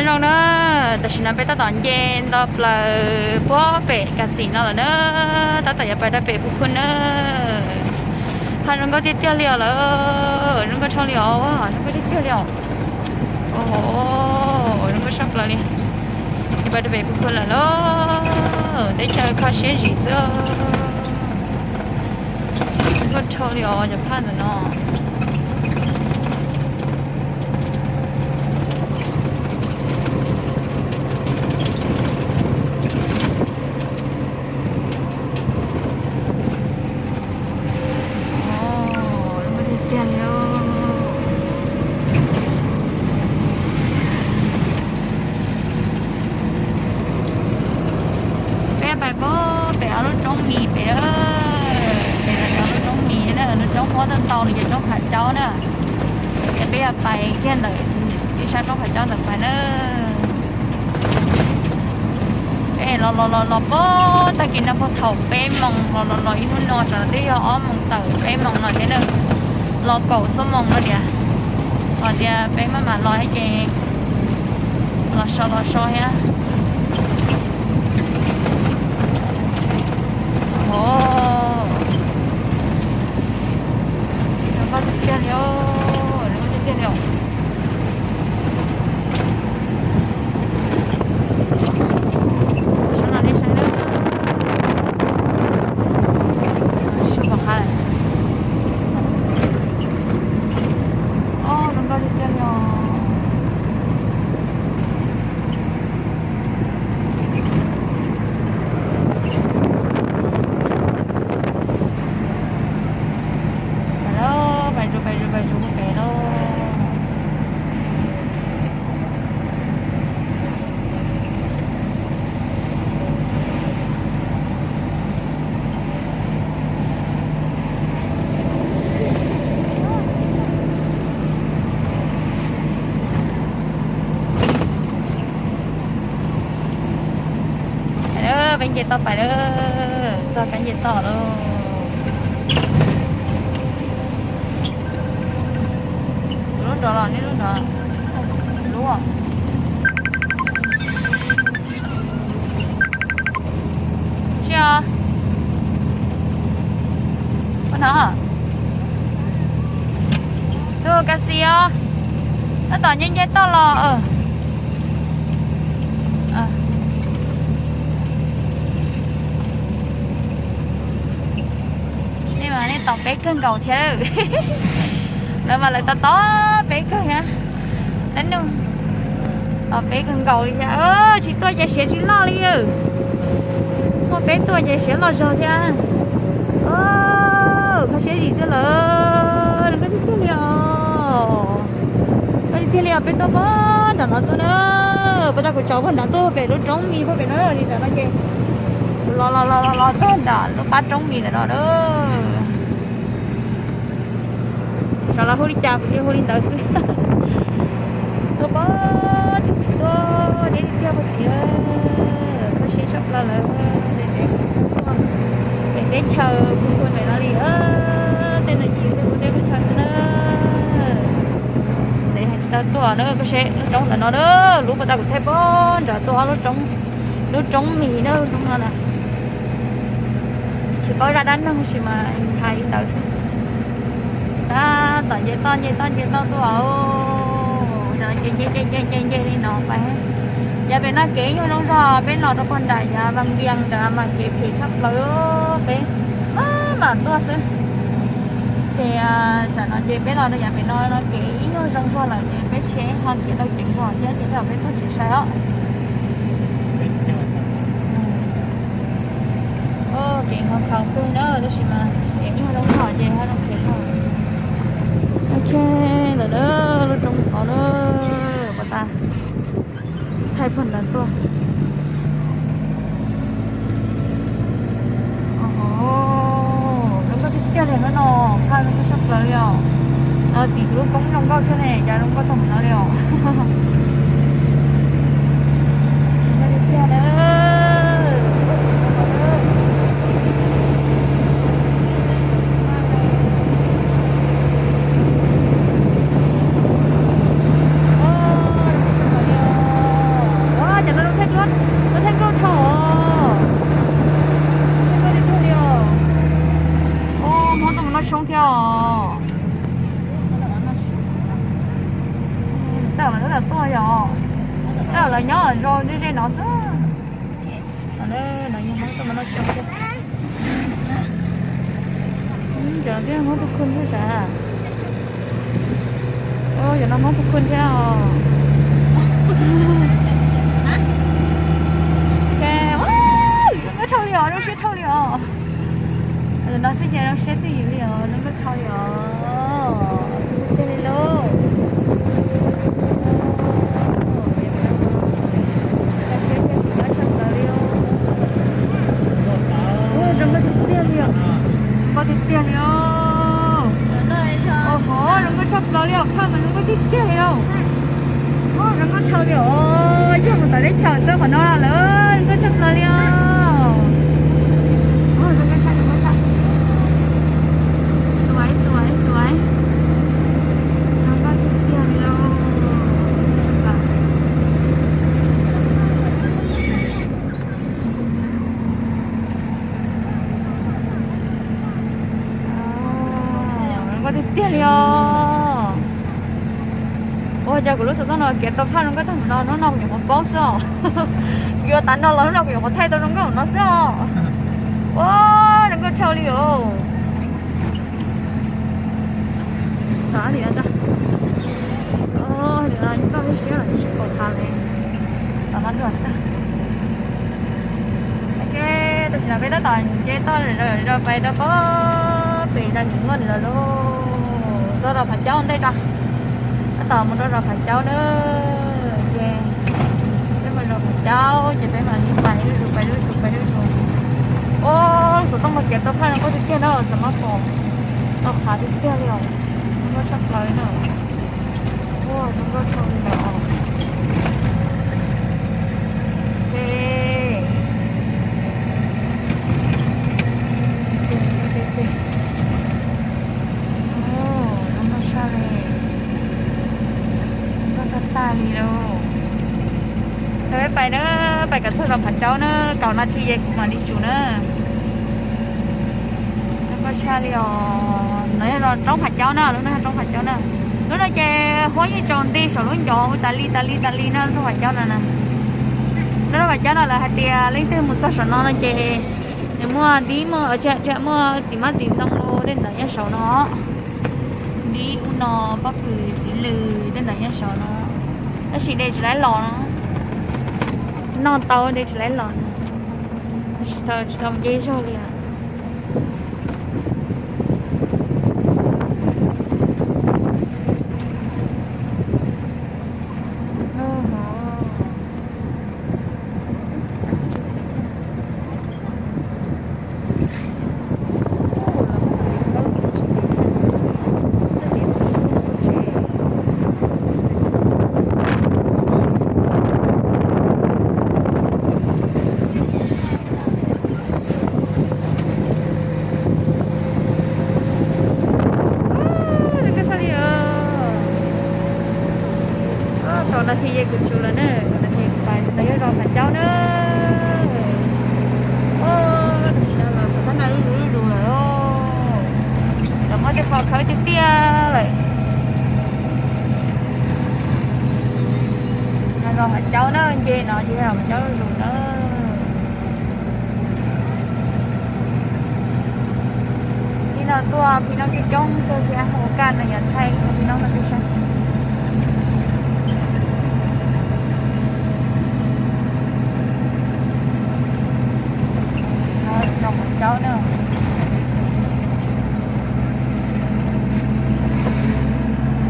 Zoo na, tam sim no peb tab tom nce nto plaws puag pem Kas Xim no lawm na, tab tom yuav pais rau pem Phu Khu na. Haj zoo nkauj tiag tiag li os lawm, zoo nkauj dhau li os, zoo nkauj tiag tiag li os. Ua zoo nkauj saj plaws li. Yuav pais rau pem Phu Khu lawm lauj, teb chaws kho siab zim xwb. Zoo nkauj dhau li os cov phaj ntawm no. Peb pais puag pem ob lub roob mis pem, pem cov lub roob mis na, lub roob huab tau ntau nws yog roob Phav Caub na. Ces peb yuav pais kiag ntawm ib sab roob Phav Caub ntawd pais na. Peb los los los los puag tag kis no puag thaum peb moos los los los ib hnub no tsam twb yog ob moos tawm peb moos no thiab na. Los kaum xuab moos no tias, hos tias peb maj mam los ces los so los so thiab. Zoo nkauj tiag tiag li, zoo nkauj tiag tiag li. Sab no nej saib na, sab pom qab lawm. Ob, zoo nkauj tiag tiag li os. Pais lauj, pais zuj pais zuj pais zuj pem lauj. Peb nce toj pais lawm, txog kab nce toj lawm. Lub nrov los nej lub nrov, lub, tsis os, ua no, txug Kas Xis os, tab tom nce nce toj los. Nej mas nej tos peb kawg nkaus thiab. Lawv mas lawv tos tos peb kawg thiab. Lawv nug, tos peb kawg nkaus li thiab. Tsis tuaj ces siav tsis loj li. Muaj peb tuaj ces siav loj zog thiab. Kho siab zim xwb lawm, zoo nkauj tiag tiag li os. Nkauj tiag tiag li os, peb tuaj puag nram no tuaj na. Puag ta kuv tsaus puag nram tuaj pem lub roob mis puag pem no li ntawm no ces kuv los los los los txog nram lub qab roob mis ntawm no na. Xyov lawv hu li cas kuv thiaj hu li ntawd xwb. Tuaj puag tim tuaj deb tiag puag tim, kho siab tshaj plaws lawm. Pem teb chaws kuv tuaj ntawm no li, tej no ces kuv tej lub chaw xwb na. Ntev heev tsis tau tuaj na, koj saib lub roob ntawm no na, lub puag ta kuv thaij puag nram tuaj ob lub roob, lub roob mis na, lub roob no na. Tsis paub zaj dab neeg tab sis mas hais li ntawd xwb. Tab tom nce toj nce toj nce toj tuaj, nce nce nce nce nce li no pais. Yav pem no kev nyuag zoo zog, peb los rau puag nram yav Vaj Vias ntawd mas kev phem tshaj plaws, peb maj mam tuaj xwb. Ces tsam no ces peb los rau yav pem no no kev ib nyuag zoo zog lawm ces peb tsheb ho khiav tau ceev zog thiab ces tej zaum peb txog tsev sai os. Kev nkhaus nkhaus kawg na tab sis mas ib nyuag zoo zog ces ho zoo khiav zog. Ok, ntawm na, lub roob qhov na, puag ta thaij puag ntawd tuaj. Zoo nkauj tiag tiag li no, phaj zoo nkauj tshaj plaws li os. Tim kuv lub koob zoo nkauj thiab ne, cas zoo nkauj tag npaum no li os. Zoo nkauj tiag tiag na. Lub theej nkauj tshaj os. Theej nkauj tiag tiag li os. Os, Hmoob tuaj mus noj tshoob thiab os. Tej zaum lawv tuaj yom. Tej zaum lawv nyob zos ze ze no xwb. No yog Hmoob tuaj mus noj tshoob thiab. Cov no twb Hmoob tuaj khw thiab sav. Cov no Hmoob tuaj khw thiab os. Zoo nkauj dhau li os, zoo siab dhau li os. Cov no xwb ces zoo siab twj ywm li os, zoo nkauj dhau li os. Tiag li lauj. Zoo nkauj tiag tiag li os. Nkauj tiag tiag li os. Os, hov zoo nkauj tshaj plaws li os, phaj mas zoo nkauj tiag tiag li os. Os, zoo nkauj dhau li os. Yog mus tom teb chaws xwb qhov no lawm, zoo nkauj tshaj plaws li os. Os, zoo nkauj tshaj, zoo nkauj tshaj. Sua, sua, sua. Zoo nkauj tiag tiag li os. Zoo nkauj tiag tiag li os. Ua cas kuv lub xov tooj no kev tau phaj zoo nkauj tag npaum no, hnub no kuv nyuam qhuav paub xwb os. Kuv yuav tav no los hnub no kuv nyuam qhuav thaij tau zoo nkauj no xwb os. Ua zoo nkauj dhau li os. Tod tim no tso. Tim no toj lub siab los tsis pom qab li. Tom no dua xwb. Ok, tam sim no peb tab tom nce toj zog pais rau pob pem zos Nim Muaj ntawd lawm lauj. Txog zos Phav Caub ntej tso. Tab tom mus rau zos Phav Caub na. Ces peb mus zos Phav Caub ces peb mam li pais lwj zus, pais lwj zus, pais lwj zus. Os, xov tooj no kev tau phaj zoo nkauj tiag tiag na, xav mas pom tau qhav tiag tiag li os. Zoo nkauj tshaj plaws li na. Ua zoo nkauj tshaj li os. Ok. Zoo nkauj tshaj li. Zoo nkauj tag tag li lauj. Peb pais na, pais kom txog zos Phav Caub na, kaum nas this ces kuv mam li tshwm na. Zoo nkauj tshaj li os. No yog roob Phav Caub na, lub no yog roob Phav Caub na. Lub no ces huab yeej tsaus nti saum lub ncov tas li tas li tas li na, roob Phav Caub no na. Lub roob Phav Caub no lawv hais tias leej twg mus txog saum no no ces nws muaj dib, muaj, tsis, tsis, muaj txiv hmab txiv ntoo tej ntawd nyob saum no. Dib ub no, pob kws txiv lws tej ntawd nyob saum no. Tab sis de tsis laib los no. Noj tau de tsis laib los no. Tab sis tsis tau nce zog li os. Zoo nkauj tshaj li os. Kaum nas this ces kuv tshwm lawm na, kaum nas this pais, no yog zos Phav Caub na. Tam sim no los tab na lwj zus lwj zus lawm. Lawv muab tej qhov khawb tiag tiag lawm. No zos Phav Caub na, nce no ces zos Phav Caub lwj zus na. Hnub no tuaj phim nooj coob coob, tuaj thiab mus kaj no yog thaij phim nooj no peb saib. No zos Phav Caub na.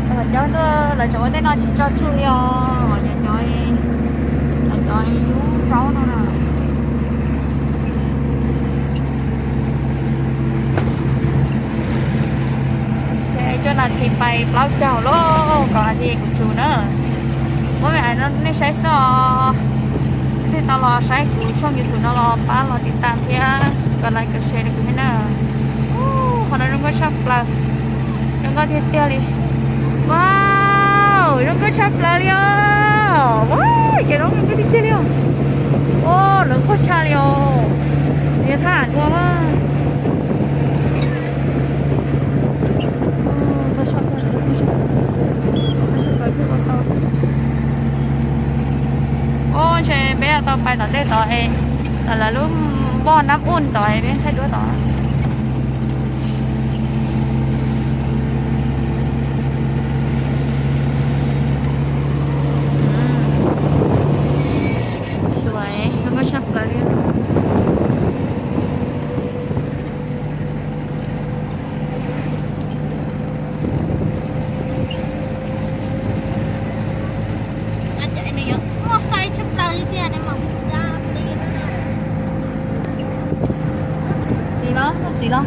Zos Phav Caub tuaj lawv tseem ua tej no tsis tso tseg li os, cov, cov yub zaub no na. Ces coj nas this pais plaub caug lauj, kaum nas this kuv tshwm na. Muab me ais no nej saib xwb os. Leej twg tau los saib kuv tshooj YouTube no los pab los tiv tam thiab kom like kom share rau kuv thiab na. Ub, qhov no zoo nkauj tshaj plaws, zoo nkauj tiag tiag li. Wow, zoo nkauj tshaj plaws li os. Wow, ces zoo nkauj tiag tiag li os. Tshaj li os, yuav thaj dua. Ub, ntshe peb tau pais tom ntej tod es, tom lawv lub npoj nab un tod es peb thaij duab tod. Sua, zoo nkauj tshaj plaws li. Txiv los, txiv los.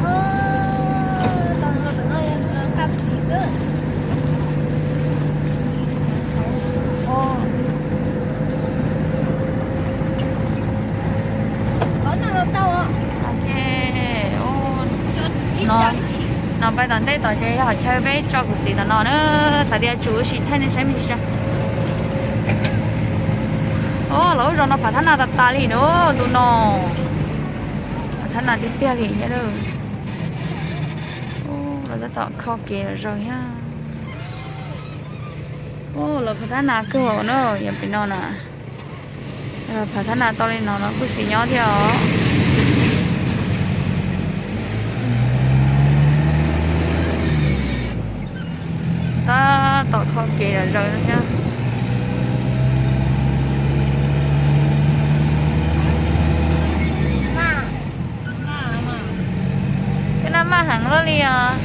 Ok, no, no pais tom ntej tom ces yog qhov chaw peb tso kuv txiv tom no na, xav tias tsum sim thaij nej saib me ntsis. Ub, los ub, zos no phav thab nas tas tas li na, ntu no. Phav thab nas tiag tiag li thiab. Ub, los tab tom kho kev los zaws thiab. Ub, los phav thab nas kawg na, yog pem no na. Phav thab nas tau li no los kuj xis nyob thiab os. Tab tom kho kev los zaws thiab. Tej no maj heev luaj li os.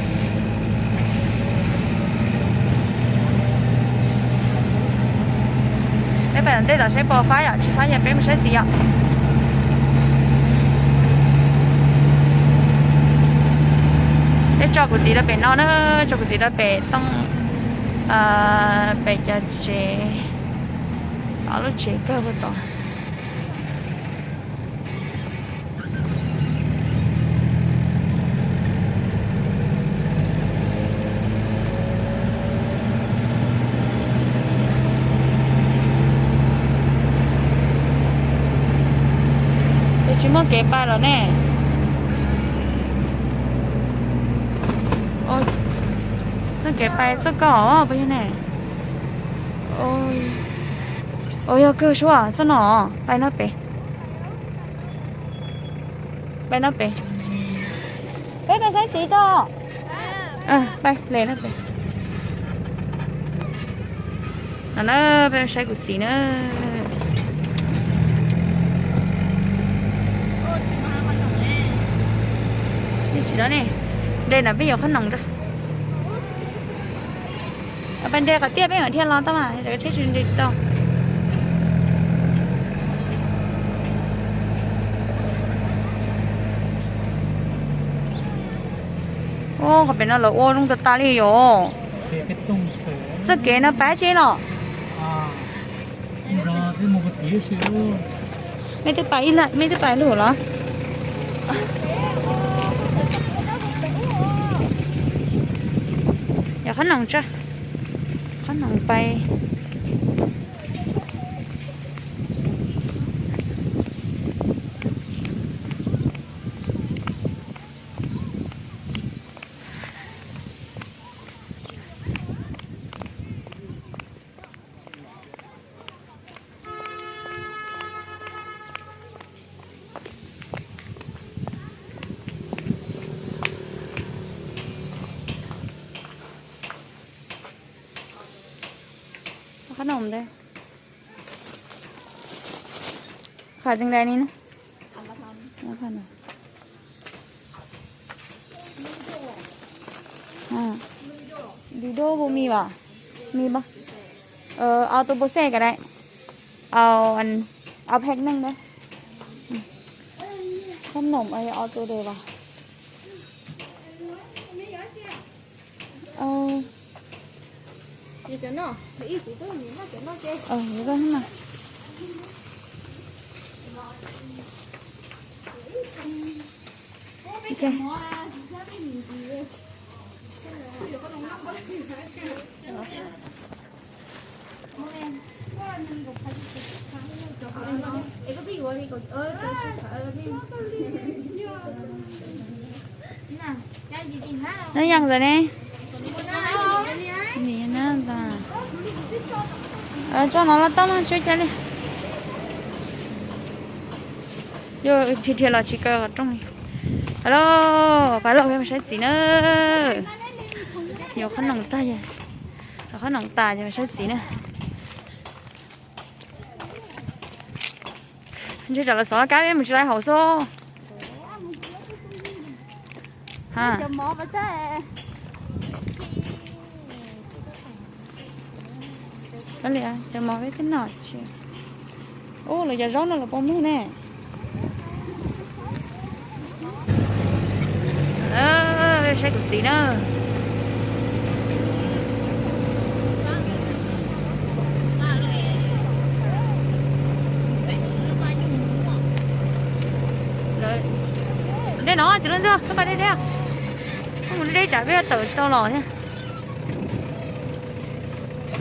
Peb pais tom ntej tom saib puas fab yom, tsis fab ces peb mus saib txiv yom. Peb tso kuv txiv rau pem no na, tso kuv txiv rau pem tooj, pem cov tsev, ob lub tsev kawg puag tod. Es tsis muaj kev pais los ne? Muaj kev pais txoj koj puas yog ne? Ua yog kawg suab txoj no, pais no pem. Pais no pem. Peb pais saib txiv tso. Pais le no pem. No na, peb saib kuv txiv na. Tsis tau ne, nres no peb yuav qhob noom rau. Pais nres qhov tiaj peb mam dhia los tau mas, tsheb tsis nres tsis tau. Ub, qhov pem no lawv ua zoo tas tas li yom. Txoj kev no pab tsi los? Mej twb pais ib, mej twb pais lug los? Yog qhob noom tso, qhob noom pais. Qhob noom ntawd, qhov tseem dai ni na. Đi đô bộ mì bảo. Mì bao. Ờ, ao tô bố xe cả đấy. Ao ăn, ao phek nâng đấy. Khắp nồng ai ao tô đều vào. Ờ. Ờ, vậy thôi mà. Ok. No yeej ntawm ne. Nim no ntag. Tso no los tau no tsis ua cas li. Yuav dhia dhia los tsis kaw qhov rooj li. Halo, pab los peb mus saib txiv na. Yuav qhob noom tag, qhob noom tas ces mus saib txiv na. Ntshe tsam lawv xov kab peb mus tsis laiv haus xwb. Cov mov peb twb noj tsis. Ub, lawv cov zaub no lawv puas muag ne? Saib kuv txiv na. Dej no txiv lub ntxuag, xab npas dej deb. Mus deb tsam peb tawm tsis tau los thiab.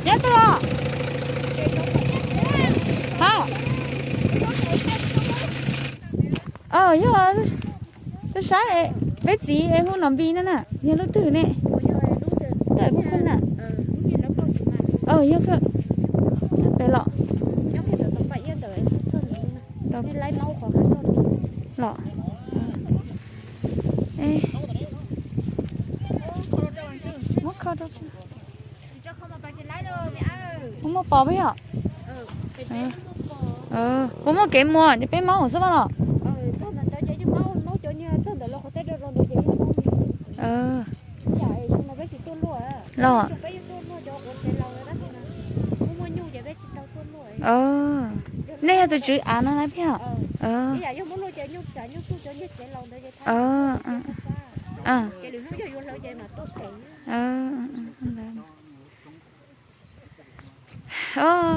Nyob twg os? Ha? Yog, twb saib peb txiv es hu Nom Npis no na, yog lub twg ne? Tuaj pub khoom na. Yog, thaj pem los. Los. Muab kho rau. Muab muaj pos peb yom? Puas muaj kev muag ces peb maub xwb mas los. Los. Nej yog tus tswv av no na peb yom?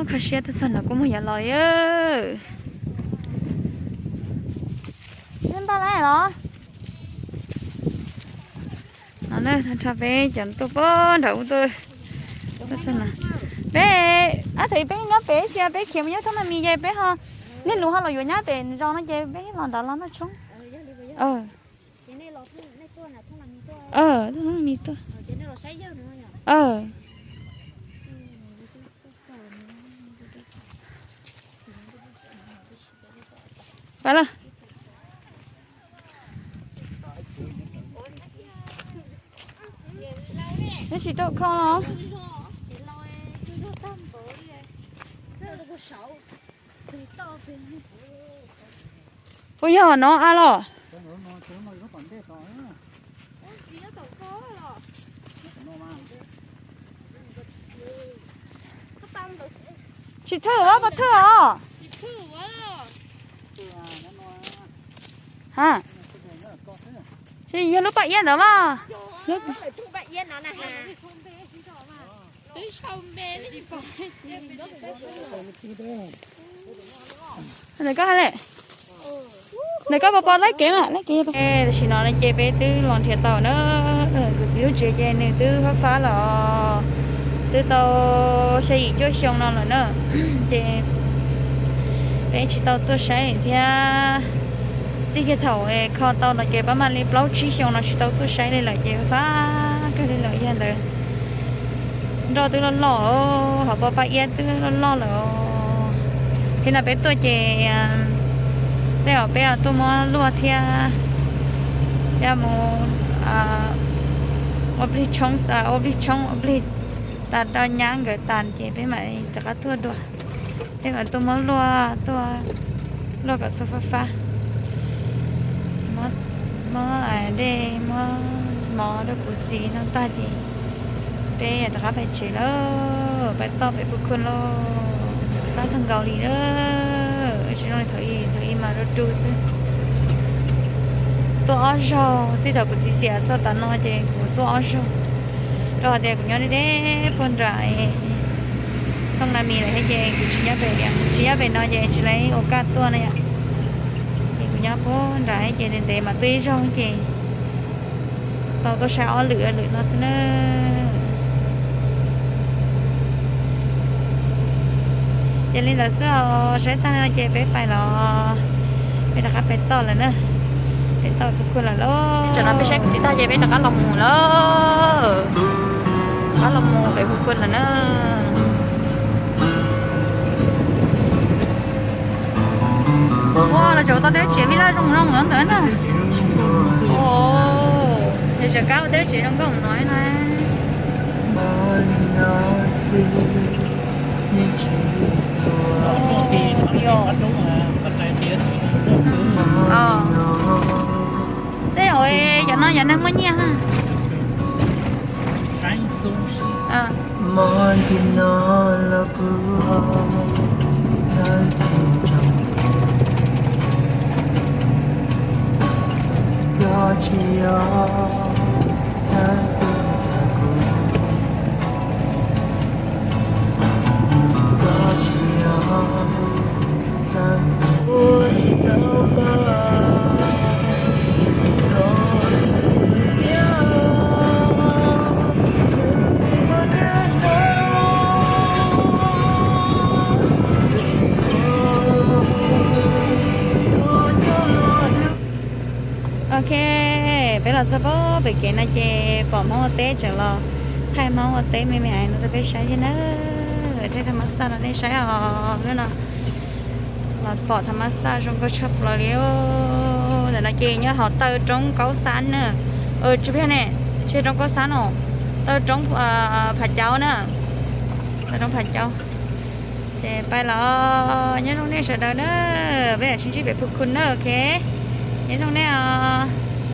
Kho siab tuaj txog no kuj muaj yav los li. Npaj lawm los? No na, thaum peb cov tuaj pem nram ub tuaj, peb, ab, thaum peb nyob pem ib sim peb khiav mus nyob thoob na mis ces peb ho, niaj hnub ho los yuav nyab pem zos no ces peb los nrad los noj tshoob. Thoob na mis tuaj. Pab lawm. Neb tsis tau kho los? Puas yog no a los? Tsis thwj os, puas thwj os? Ha, tsis yog lub paj iab ntawd mas. Ntawm koj hais li, ntawm koj pos pos laib kev mas laib kev. Tam sim no ces peb twb los nrhiav tau na. Kuv txiv lub tsev ces nws twb fab fab los, twb tau xya yim cuaj xyoo no lawm na. Ces peb tsis tau tuaj saib thiab. Txij kiag thaum kho tau no ces pab mam li plaub tsib xyoo no tsis tau tuaj saib li lawm ces fab kawg li lawm yog ntawd. Nroj twb loj loj, hauv paj iab twb loj loj lawm. Thiab no peb tuaj ces tej zaum peb tuaj muab luaj thiab, peb mus ua plig tshoob, ua plig tshoob ua plig tas rau nyab nkawd tas ces peb mam rov qab tuaj dua. Peb mam tuaj muab luaj, tuaj luaj kom txhob fab fab. Muab dej muab mov rau kuv txiv noj tag ces peb rov qab pais tsev lawm, pais toj pem pub khw lauj. Qab kawg nkaus li na. Tsis zoo li thaum ub, thaum ub mas rau rau xwb. Tuaj ob zaug, txij thaum kuv txiv xiam txog tav no ces kuv tuaj ob zaug. Rau qhov tias kuv nyob deb deb puag nram Thoob Nas Mis lawm thiab ces kuv tsis nyob pem, tsis nyob pem no ces tsis laiv ua kaj tuaj na yom. Ces kuv nyob puag nram ces ntev ntev mam tuaj ib zaug ces tau tuaj saib ob lwm lwm no xwb na. Ces li ntawd xwb os, saib tag no ces peb pais los, peb rov qab pem toj lawm na. Pem toj Phu Khun lawm lauj. Tam no peb saib kwv tij tag ces peb rov qab los mus lawm. Rov qab los mus pem Phu Khun lawm na. Ua los tseem tau teb tsev vij laj zoo zoo ntawd na. Ua, ces tseem kab ua teb tsev zoo nkauj no na. Tej zaum cov no yog neeg muaj nyiaj ha. Ok, peb los txog pem kev no ces pom Hmoob ua teb tseem los thaij Hmoob ua teb me me no rau peb saib thiab na. Thaij thaj ma xaj rau nej saib os. Hnub no los pom thaj ma xaj zoo nkauj tshaj plaws li. Ntawm no ces nyob hauv taw roob Kaub Xab na. Tsis yog ne, tsis yog roob Kaub Xab no, taw roob Phav Cauv na. Taw roob Phav Cauv. Ces pais los, nyob zoo nej sawv daws na. Peb sib ntsib pem Phu Khun na, ok. Nyob zoo nej os.